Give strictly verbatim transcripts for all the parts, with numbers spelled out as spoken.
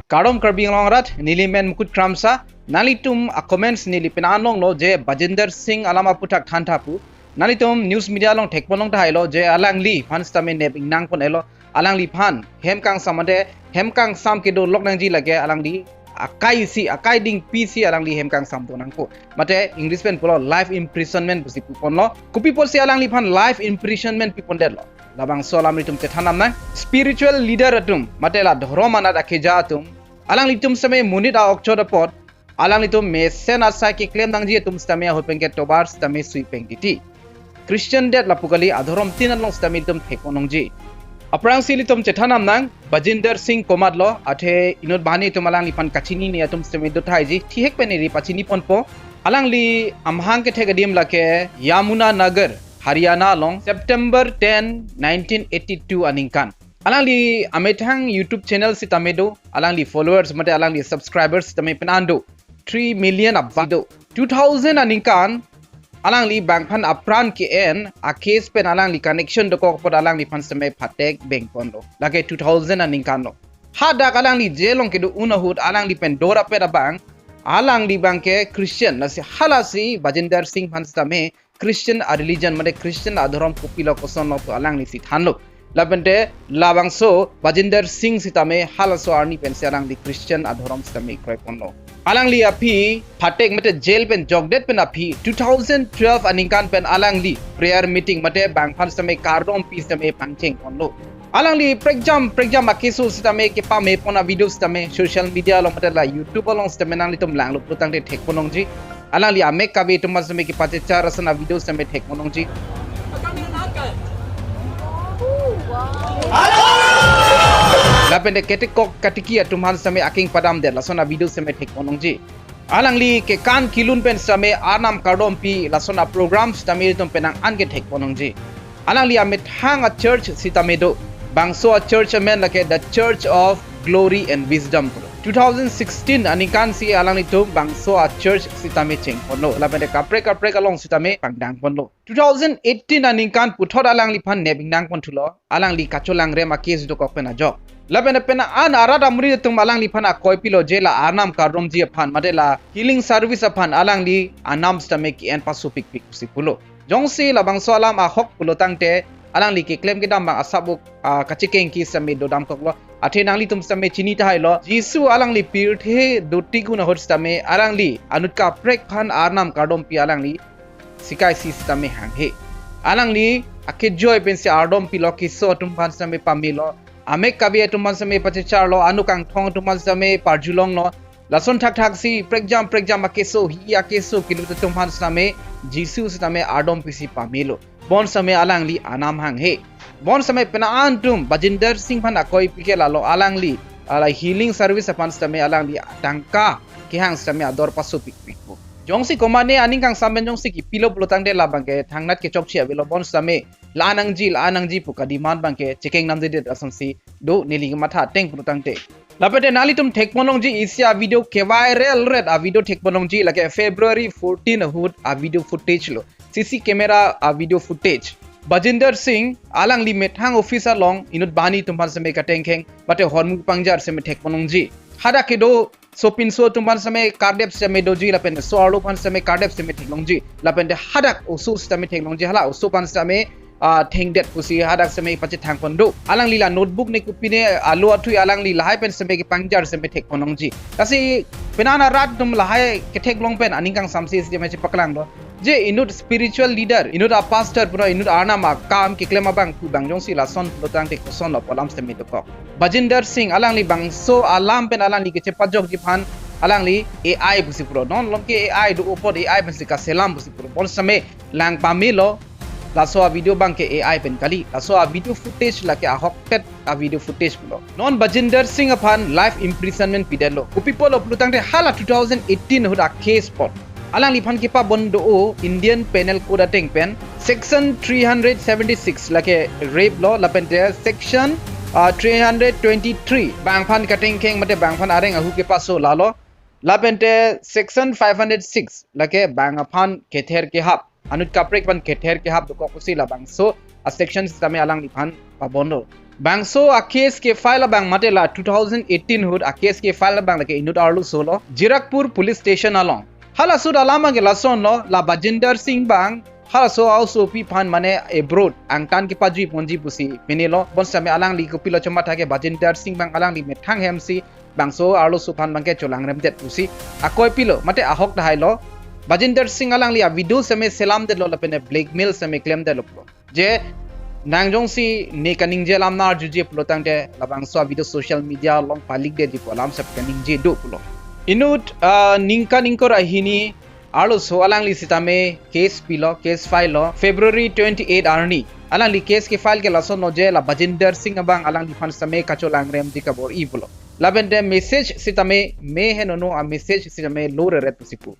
Kardom Karbi Anglong arat, neli men Mukut Kramsa, nanglitum a-comments neli pina anlonglo je Bajinder Singh alam aputhak thantha pu. Nanglitum news media along thekponlong tahailo je alangliphan sitame nep ingnangpon-elo, alangliphan hem kangsam mate hem kangsam kedo lok nangji lake alangli akai si, akai dingpi si alangli hem kangsam do nangpo. Mate English pen pulo life imprisonment pusi puponlo. Kopi apotsi alangliphan life imprisonment pipondetlo? Labangso alam nelitum chethan damnang. Spiritual leader atum, mate la dhorom anat akeja atum, alanglitum sitame monit a-okchot apot, alanglitum mesen asai keklem nangji atum sitame ahut pen ke tovar sitame sui peng titi. Christian det lapu kali, adhorom tin along sitame itum thekponlongji. Aphrangsi ilitum chethan damnang, Bajinder Singh komatlo, athe inut banghini atum alangliphan kachinine atum sitame do tahai ji, thihek pen neli pachiniponpo. Alangli amahang kethek adim lake Yamuna Nagar, Haryana along, September ten, nineteen eighty-two aningkan. Alangli amethang YouTube channel sitame do, alangli followers mate alangli subscribers sitame pina an do, three million above do. Two thousand aningkan, alangli bangphan apran ke-en a-case pen alangli connection dokok apot alangliphan sitame phatek bengponlo. Lake two thousand aningkanlo. Hadak alangli jail along kedo un ahut alangli pen dorapet abang, alangli abangke Christian, lasi halasi Bajinder Singh aphan sitame Christian a-religion mate Christian adhorom kopilo kosonlo pu alangli si thanlo. Lapente labangso Bajinder Singh sitame halaso arni pensi alangli Christian adhorom sitame kroiponlo. Alangli aphi phatek mate jail pen jokdet pen aphi two thousand twelve aningkan pen alangli prayer meeting mate bangphan sitame kardompi sitame pangchengponlo. Alangli prekjam prekjam a-case sitame kepamepon a-video sitame social media along mate la YouTube along sitame nanglitum langlo pulotangte thekponlongji. Alangli amek kave atum aphan sitame kepachechar ason a-video sitame thekponlongji. Lapente ketekok katiki atum aphan sitame aking padamdet lason a-video sitame thekponlongji. Alangli kekan kelun pen sitame arnam kardompi lason a-program sitame itum penang an ke thekponlongji. Alangli amethang a-church sitame do. Bangso a-church amen lake The Church of Glory and Wisdom pulo. Two thousand sixteen aningkan si alanglitum bangso a-church sitame chengponlo. Lapente kaprek kaprek along sitame pangdangponlo. Two thousand eighteen aningkan puthot alangliphan nep ingnangponthulo. Alangli kacholangrem a-case dokok pen ajok. Lapente pena an arat amuri atum alangliphan akoi pilo je la arnam kardomji aphan mate la healing service aphan alangli anam sitame ke-en pasopikpik pusi pulo. Jongsi labangso alam ahok pulotangte alangli keklem kedam abang asap-ok, ah, kachekengki sitame dodamkoklo. Athe nanglitum sitame chini tahailo, Jisu alangli pirthe dotik un ahut sitame alangli anut kaprek aphan arnam kardompi alangli sikaisi sitame hanghe. Alangli akejoi pensi ardompilo, keso atum aphan sitame pamelo, amek kave atum aphan sitame pachecharlo, anu kangthong atum aphan sitame parjulonglo. Lason thakthak si prekjam prekjam akeso, hi akeso kelut atum aphan sitame Jisu sitame ardompisi pamelo. Bon sitame alangli anam hanghe. Bon sitame pena an atum Bajinder Singh aphan akoi pike lalo alangli, ala healing service aphan sitame alangli tangka kehang sitame ador pasopikpikpo. Jongsi komane aning kangsam pen jongsi kipilo pulotangte labangke thangnat kechokche avelo, bon sitame la nangji, la nangji pu ka-demand abangke chekeng namjedet asonsi do neli kematha ateng pulotangte. Lapente nanglitum thekponlongji isi a-video ke-viral ret a-video thekponlongji, lake February fourteen ahut a-video footage lo. C C camera a-video footage. Bajinder Singh alangli methang office along inut banghini atum aphan sitame katengkheng mate hormu pangjar sitame thekponlongji. Hadak kedo sopinso atum aphan sitame kardep sitame doji lapente so-arlo aphan sitame kardep sitame theklongji. Lapente hadak oso sitame theklongji, hala oso aphan sitame, ah, thengdet pusi hadak sitame pachethangpon do. Alangli la notebook ne kopine alo athui alangli lahai pen sitame kepangjar sitame thekponlongji. Lasi pena an arat atum lahai ketheklong pen aning kangsamsi sitame chepaklanglo. Je inut spiritual leader, inut a-pastor pura inut arnam akam keklem abang pu abang jongsi lason pulotangte kosonlo pu alam sitame dokok. Bajinder Singh alangli bangso alam pen alangli kechepajokji aphan alangli A I pusi pulo. Non malom ke A I do apot A I pensi kaselam pusi pulo. Bon sitame lang pamelo, laso a-video abangke A I pen kali. Laso a-video footage lake ahokpet a-video footage pulo. Non Bajinder Singh aphan life imprisonment pidetlo. Kopi apotlo pulotangte hala two thousand eighteen ahut a-case apot alangliphan kepabon do-o Indian Penal Code ateng pen section three hundred seventy-six lake rape lo, lapente section, ah, three hundred twenty-three bang aphan katengkheng mate bang aphan areng ahu kepaso lalo, lapente section five hundred six lake bang aphan kether kehap, anut kaprek aphan kether kehap dokok pusi labangso a-section sitame alangliphan pabonlo. Bangso a case ke file abang mate la two thousand eighteen ahut a case ke file abang lake inut arloso lo, Zirakpur Police Station along. Hala ahut alam abang ke lasonlo, la Bajinder Singh abang halaso a-osopi aphan mane abroad angtan kepajui ponji pusi pini lo. Bonsitame alangli kopilo chomatha ke Bajinder Singh abang alangli methang hemsi bangso arloso aphan abang ke cholangremdet pusi akoi pilo, mate ahok tahai lo. Bajinder Singh alangli a video sitame selamdetlo lapen blackmail sitame klemdetlo pulo. Je nang jongsi ne kaningje alam nang arjuje pulo tangte labangso a video social media along palikdetji pu alam sap kaningje do pulo. Inut, ah, ningkan ingkoi ra hini arloso alangli sitame case pilo, case file lo February twenty-eight arni. Alangli case ke file ke lasonlo je la Bajinder Singh abang alangliphan sitame kacholangremji kabor-i pulo. Lapen te message sitame me henono a message sitame lo reret pusi pu.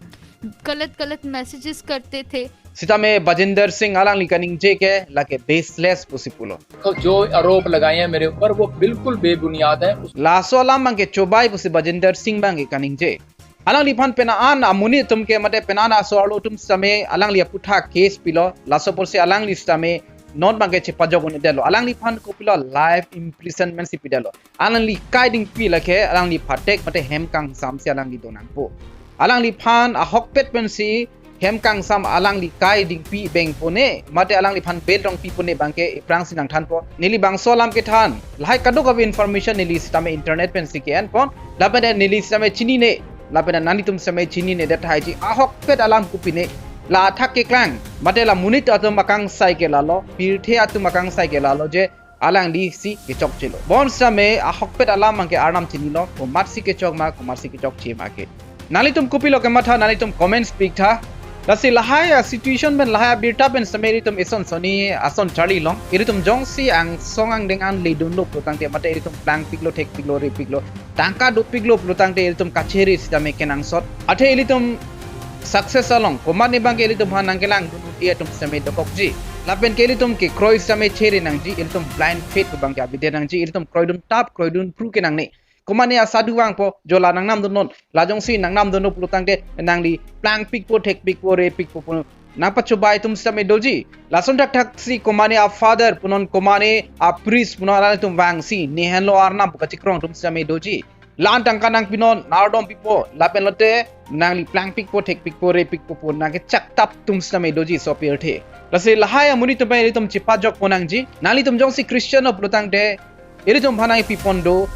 गलत गलत मैसेजेस करते थे। Sitame Bajinder Singh alangli kaningje ke lake baseless pusi pulo. जो आरोप लगाए हैं मेरे ऊपर, वो बिल्कुल बेबुनियाद है। Laso alam abang ke chobai pusi Bajinder Singh abang ke kaningje. Alangliphan pena-an amonit atum ke mate pena-an aso arlo atum sitame alangli aputhak case pilo. Laso apotsi alangli sitame non abang ke chepajok un-edetlo. Alangliphan kopilo life imprisonment si pidetlo. Alangli kai dingpi lake alangli phatek mate hem kangsamsi alangli donangpo. Alangliphan ahokpet pensi hem kangsam alangli kai dingpi beng pone mate alangliphan bail rong pi pone abang ke aphrangsi nangthanpo. Neli bangso alam kethan. Lahai kadokave information neli sitame internet pensi ke-enpon. Lapen te neli sitame chinine. Lapen te nanglitum sitame chininedet tahai ji. Ahokpet alam kopine. La athak keklang mate la monit atum akangsai ke lalo, pirthe atum akangsai ke lalo je alanglisi kechokchelo. Bonsitame ahokpet alam abang ke Arnam chinilo, komatsi kechok ma, komatsi kechokche ma ke. Nanglitum kopilo kematha, nanglitum comments piktha. Lasi lahai a situation pen, lahai abirta pen sitame ilitum ison sonni ason charlilong. Ilitum jongsi angsong angdeng an ledunlo pulo tangte mate ilitum plangpiklo, thekpiklo, repiklo, tangka dopiklo pulo tangte ilitum kachere sitame kenangsot. Athe ilitum success along komatne abang ke ilitum aphan nangkelangdun un-e atum sitame dokokji. Lapen ke ilitum kekroi sitame chere nangji, ilitum blind faith abang ke avedet nangji, ilitum kroidun tap, kroidun phru ke nangne. Komatne asadhu vangpo, jo la nangnamdunnon, la jongsi nangnamdunnon pulo tangte nangli plangpikpo, thekpikpo, repikpo pu nangpachobai atum sitame doji. Lason thakthaksi komatne a father punon, komatne a priest punon, alangtum vangsi ne henlo Arnam pu kachikrong atum sitame doji. La-an tangka nangpinon, nang-ardom pipo, lapen lote nangli plangpikpo, thekpikpo, repikpo pu nangkechaktap atum sitame doji so pirthe. Lasi lahai amonit atum pen ilitum chepajokpon nangji. Nanglitum jongsi Christian lo pulo tangte ilitum aphan nangpipon do,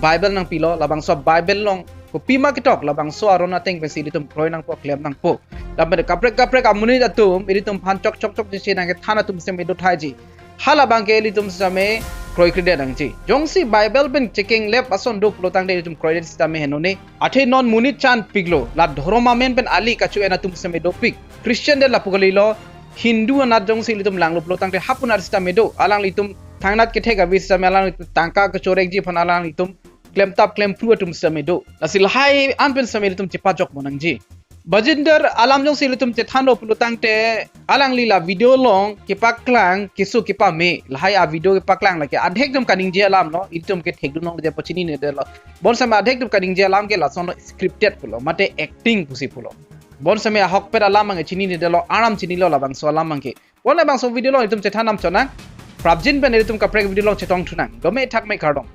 Bible nangpilo, labangso Bible along kopima ketok, labangso aron ateng pensi ilitum kroi nangpo, klem nangpo. Lapen kaprek kaprek amonit atum ilitum aphan chokchokchok jisi nangkethan atum sitame do tahai ji. Hala abang ke ilitum sitame kroikredet nangji. Jongsi Bible pen chekenglep ason do pulo tangte ilitum kroidet sitame henone. Athe non monit chanpiklo, la dhorom amen pen ali kacho-en atum sitame dopik. Christian det lapu kalilo, Hindu anat jongsi ilitum langlo pulo tangte hapu anat sitame do. Alanglitum thangnat kethek ave sitame alanglitum tangka kachorekji aphan alanglitum klemtap klemphru atum sitame do. Lasi lahai an pen sitame ilitum chepajokpon nangji. Bajinder alam jongsi ilitum chethanlo pulo tangte alangli la video along kepaklang keso kepame, lahai a video kepaklang lake adhek atum kaningje alam lo, ilitum ke thekdun longlepo, chininedetlo. Bonsitame adhek atum kaningje alam ke lasonlo scripted pulo, mate acting pusi pulo. Bonsitame ahokpet alam abang chininedetlo, Arnam chinilo labangso alam abang ke. Bonta labangso video along ilitum chethan nam chonang. Prapjin pen ilitum kaprek video along chetongthunang. Dome thakme, kardom.